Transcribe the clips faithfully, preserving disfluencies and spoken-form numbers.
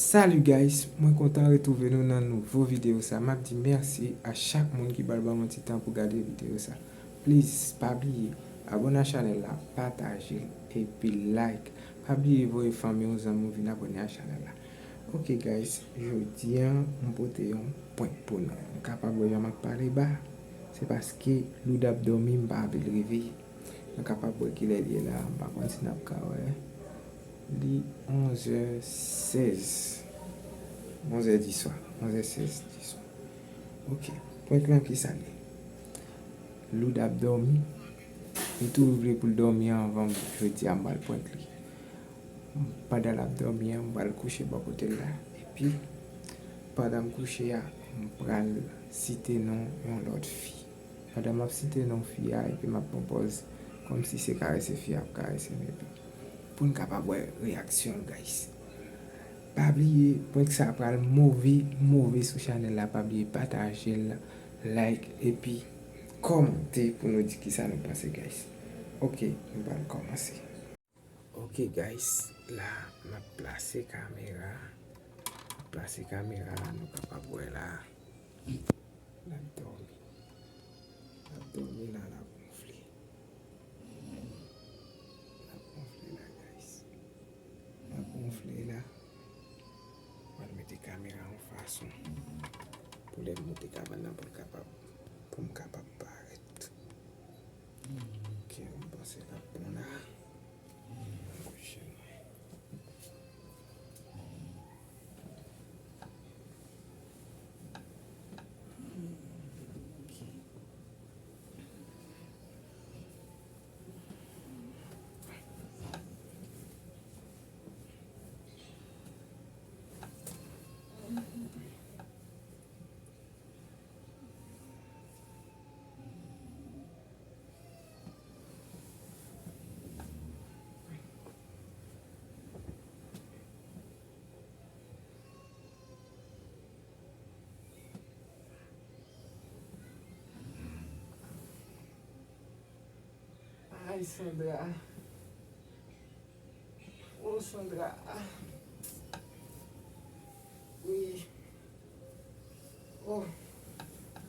Salut guys, mwen kontan retwouve nou nan nouvo videyo sa. M ap di mèsi a chak moun ki pral ban mwen ti tan pou gade videyo sa. Please, pa bliye abòne a chanèl la, pataje l, epi like. Pa bliye voye fanmi w, zanmi w vin abòne a chanèl la. Ok guys, jodi a m pote yon prank pou nou. Nou kapab wè jan m ap pale ba. Se paske Louda ap dòmi, m pa anvi l reveye. Nou kapab wè kilè l ye la, m pa konn si n ap ka wè. Li onzè sèz. Onzè di swa. Onzè sèz di swa. Ok. Prank lan kisa l ye? Louda ap dòmi. Li toujou vle pou l dòmi anvan m jodi a m pral prank li. Pandan l ap dòmi an, m pral kouche bò kote l la. Epi, pandan m kouche a, m pral site non yon lòt fi. Pandan m ap site non fi a, epi m ap pran pòz kòmsi se karese fi a ap karese m, epi pou n kapab wè reyaksyon l, guys. Pa bliye, prank sa pral move, move sou chanèl la. Pa bliye pataje l, like, epi kòmante pou nou di kisa nou panse, guys. Ok, nou pral kòmanse. Ok, guys, la, m ap plase kamera. M ap plase kamera la, nou kapab wè la. L ap dòmi. L ap dòmi la, l ap wonfle. L ap wonfle la, guys. L ap wonfle la. Mwen mete kamera yon fason pou lè m moute kabann nan pou l kapab, pou m kapab parèt. Ok, m panse l ap bon la. Kouche mwen. Ay, Sandra. Oh, Sandra. Wi. Oh.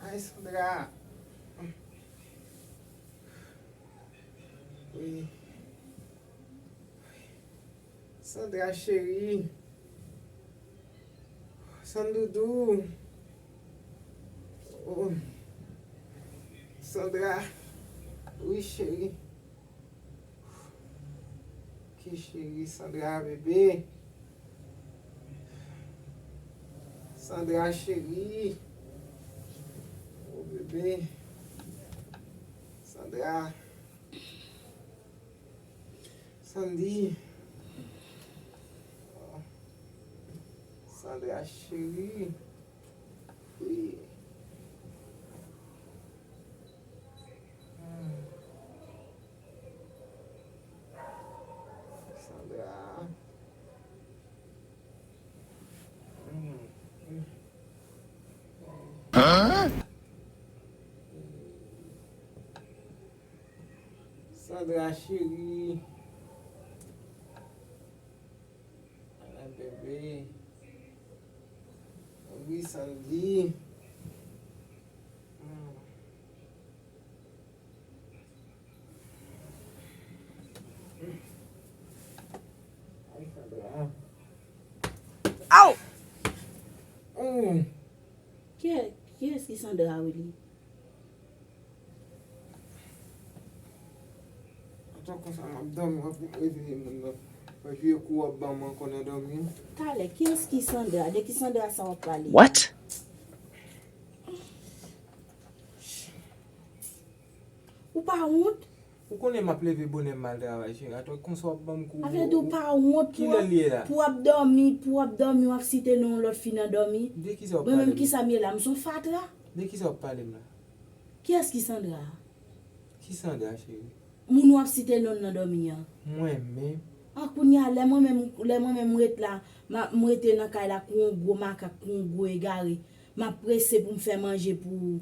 Ay, Sandra. Wi. Sandra cheri. Sandoudou. Oh. Sandra. Wi, cheri. Ki cheri, Sandra, bebe. Sandra, cheri. Oh, bebe. Sandra. Sandy. Oh. Sandra, cheri. Wi. Hmm. Sandra. Hmm. Sandra cheri. Ala bebe. Wi, Sandy. Hmm. Ay, Sandra. Aw! Hmm. Ki, kiyès ki Sandra wi li? Atò konsa m ap dòmi, w ap reveye moun nan. Wè vye kou w ap ban m ankò nan dòmi. Talè, kiyès ki Sandra? De ki Sandra sa w ap pale? What? Ou pa wont? Ou konnen m ap leve bonè m al travay, cheri. Atò konsa w ap ban m kou. Sa vle di w pa wont pou w ap, pou w ap dòmi, pou w ap dòmi, w ap site non yon lòt fi nan dòmi. De kisa w ap pale m la? Mwen menm kisa m ye la? M se yon fatra? De kisa w ap pale m la? Kiyès ki Sandra a? Ki Sandra, cheri? Moun w ap site non l nan dòmi an. Mwen menm? An kounye a, lè mwen menm, lè mwen menm m ret la, m ap, m rete nan kay la kou yon gwo makak, kou yon gwo egare. M ap prese pou m fè manje pou ou.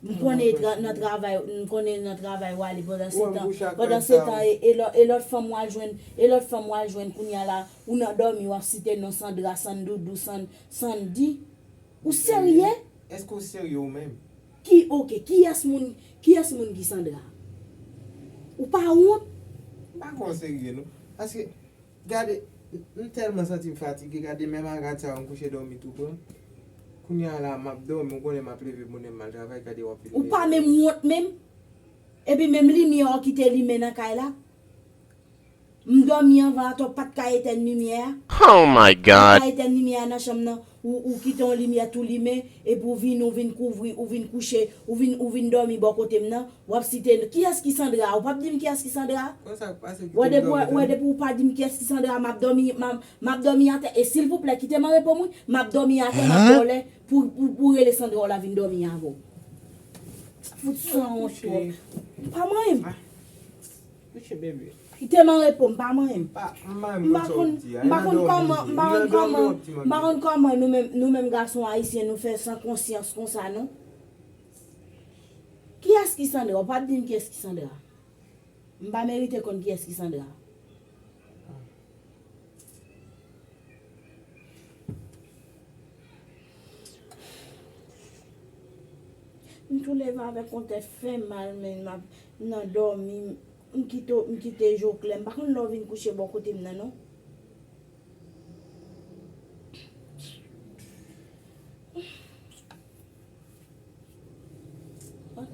M konnen nan travay, m konnen nan travay w ale pandan se tan, pandan se tan, e, e lòt, e lòt fanm w al jwenn, e lòt fanm w al jwenn kounye a la, ou nan dòmi, w ap site non Sandra, Sandoudou, San, Sandy. Ou serye? Èske w serye ou menm? Ki, oke, kiyès moun, kiyès moun ki Sandra? Ou pa wont? M pa kwè w serye non. Paske, gade, m tèlman santi m fatige, gade menm a rad sa yo m kouche dòmi tou pran. Kounye a la, m ap dòmi, ou konnen m ap leve bonè m al travay, gade w ap vin. Ou pa menm wont menm? Epi menm limyè w ki te limen nan kay la? M dòmi anvan atò, w pa t ka etèn limyè a? Oh my God! Ou pa etèn limyè a nan chanm nan, ou, ou kite yon limyè tou limen, epi ou vin, ou vin kouvri, ou vin kouche, ou vin, ou vin dòmi bò kote m nan, w ap site, kiyès ki Sandra? Ou p ap di m kiyès ki Sandra? Wè depi, wè depi ou pa di m kiyès ki Sandra, m ap dòmi, m ap, m ap dòmi atè. E silvouplè, kite m an repo m wi, m ap dòmi atè, m ap fè w lè pou, pou, pou rele Sandra w la vin dòmi avè w. Fout sanwont twòp. Pa manyen m. Kite m an repo, m pa manyen m. M pa konn, m pa konn kòman, m pa konn kòman, m pa konn kòman nou menm, nou menm gason ayisyen, nou fè san konsyans konsa non. Kiyès ki Sandra? Ou pa t di m kiyès ki Sandra. M pa merite konn kiyès ki Sandra. M tou leve avèk yon tèt fè mal, men m ap nan dòmi, m kite, m kite je w klè. M pa konn lè w vin kouche bò kote m nan, non.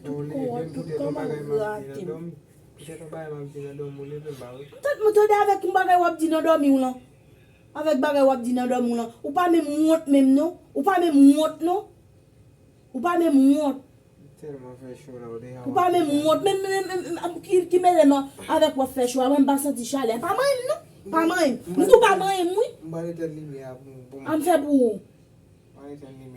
Tout kò, tout kò m ap grate m. Poutèt yon bagay m ap di nan dòmi w, leve m ba w. M tande, m tande avèk yon bagay w ap di nan dòmi w lan. Avèk bagay w ap di nan dòmi w lan. Ou pa menm wont menm non. Ou pa menm wont non. Ou pa menm wont. Tèlman fè cho la, ou deja. Ou pa menm wont. Menm, menm, menm, menm, ki, ki mele m avèk w ap fè cho a, mwen m pa santi chalè. Pa manyen m non. Pa manyen m. M tou pa manyen m wi. M pral etèn limyè a pou m, pou m. A m fè pou ou.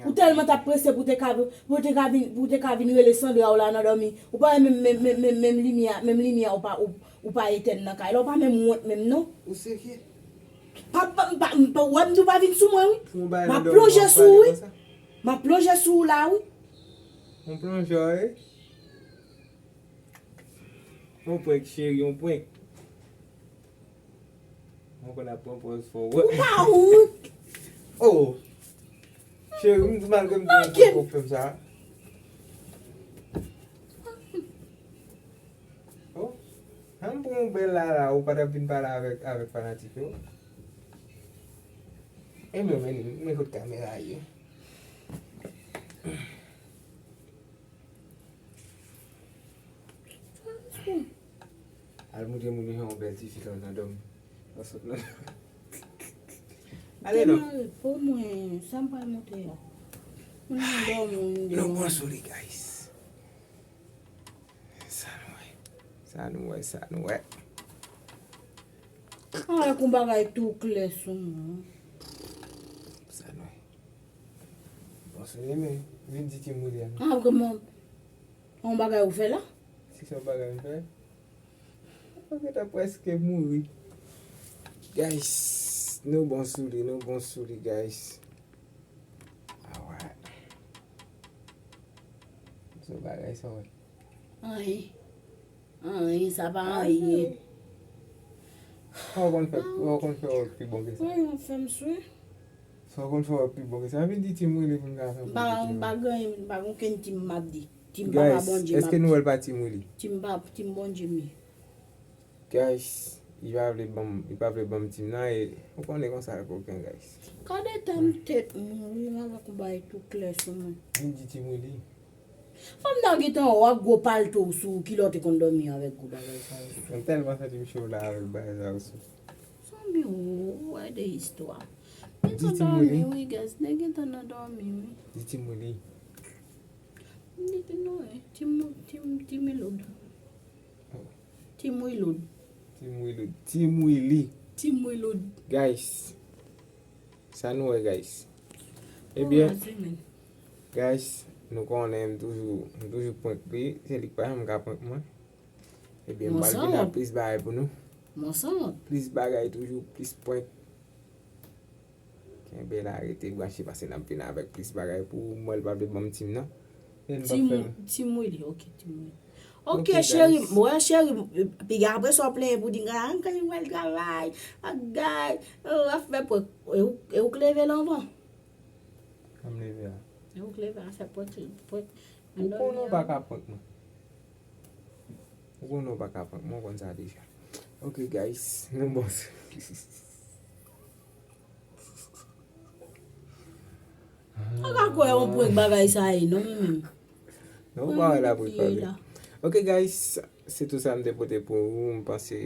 Ou tèlman t ap prese pou te ka, pou te ka vin, pou te ka vin rele Sandra w la nan dòmi. Ou pa wè menm, menm, menm, menm, menm limyè, menm limyè ou pa, ou, ou pa etèn nan kay la. Ou pa menm wont menm non. Ou serye? Pa, pa, pa, pa, wè m tou pa vin sou mwen wi. M ap plonje sou ou wi. M ap plonje sou ou la wi. Yon plonjè wi. Yon prank cheri, yon prank. Mwen konn ap pran pòz fò. Ou pa wont. Oh. Cheri, m di malgre m di w fè m sa. Oh. An m pran yon bèl la la, ou pa t ap vin pale avèk, avèk fanatik yo. E mwen, men, men kot kamera ye. Al montre moun yo yon bèl ti fi nan, nan dòmi. Nan sot nan. Ale non. Demare pou mwen, sa m pral montre a. Moun nan dòmi, moun nan dòmi. Nou pran sou li, guys. Sa nou wè. Sa nou wè, sa nou wè. An wè kon bagay tou klè sou mwen. Sa nou wè. Bon, se li menm. Vin di Team Willy a non. Ah, kòman? Yon bagay ou fè la? Si se yon bagay m fè? Mwen gentan prèske mouri. Guys, nou bon sou li, nou bon sou li, guys. Alright. Se yon bagay sa, wè. Anyen. Anyen, sa pa anyen. Sa w konn fè, sa w konn fè wè pi bon ke sa. Anyen, w ap fè m swe. Sa w konn fè wè pi bon ke sa. Vin di Team Willy pou m ka fè. M pa, m pa gen, m pa gen okenn team m ap di. Team papa Bondye m ap di. Guys, èske nou wè l pa Team Willy? Team pa, team Bondye m ye. Guys, li pa vle ban m, li pa vle ban m team nan e ou konnen konsa l koken, guys. Gade tan m tèt mwen, wi, m avèk yon bagay tou klè sou mwen. Vin di Team Willy. Fanm nan gentan wè w ak gwo palto w sou ou, kilè w te konn dòmi avèk gwo bagay sa yo sou ou? M tèlman santi m cho la avèk bagay sa yo sou. Zanmi w, ou wè de istwa. Nèg gentan dòmi, wi, guys. Nèg gentan nan dòmi, wi. Di Team Willy. M di nou, wi. Team, Team, Team Willy. Team Willy. Team Willy. Team Willy. Team Willy. Guys. Sa nou wè, guys. Ebyen, guys, nou konnen m toujou, m toujou prank li. Se li k pa janm ka prank mwen. Ebyen, m pral vin ak plis bagay pou nou. Plis bagay toujou, plis prank. Kenbe la, rete branche, paske n ap vin avèk plis bagay pou ou. M wè l pa vle ban m team nan. Tim Willy, ok, Tim Willy. Ok, cheri, mwen cheri, piga apre sa w plenyen pou di, an kay mwen travay, bagay, w ap fè prank. E ou k leve l anvan? Kòm leve a. E ou k leve a fè prank, prank. Ou konnen w pa ka prank mwen. Ou konnen w pa ka prank mwen, ou konn sa deja. Ok, guys, nou bon. An ka kwè yon prank bagay sa ye, non, mwen menm. Non, ou pa wè la pou l pale. Ok, guys, se tout sa m te pote pou ou. M panse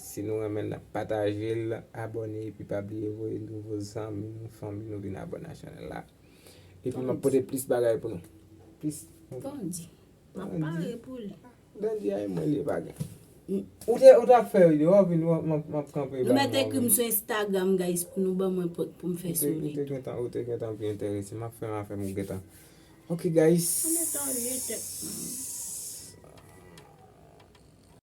si nou renmen l, pataje l, abòne, epi pa bliye voye nouvo zanmi nou, fanmi nou vin abòne a chanèl la. Epi m ap pote plis bagay pou nou. Plis. Bandi. M ap pare pou li. Bandi a e mwen li bagay. Ou te, ou t ap fè videyo, w ap vin, w ap, m ap, m ap kanpe. Nou mèt ekri m sou Instagram, guys, pou nou ban mwen prank pou m fè sou li. Ou te gentan, ou te gentan pi enterese. M ap fè m afè m ou gentan. Ok, guys. An etan je tèt mwen.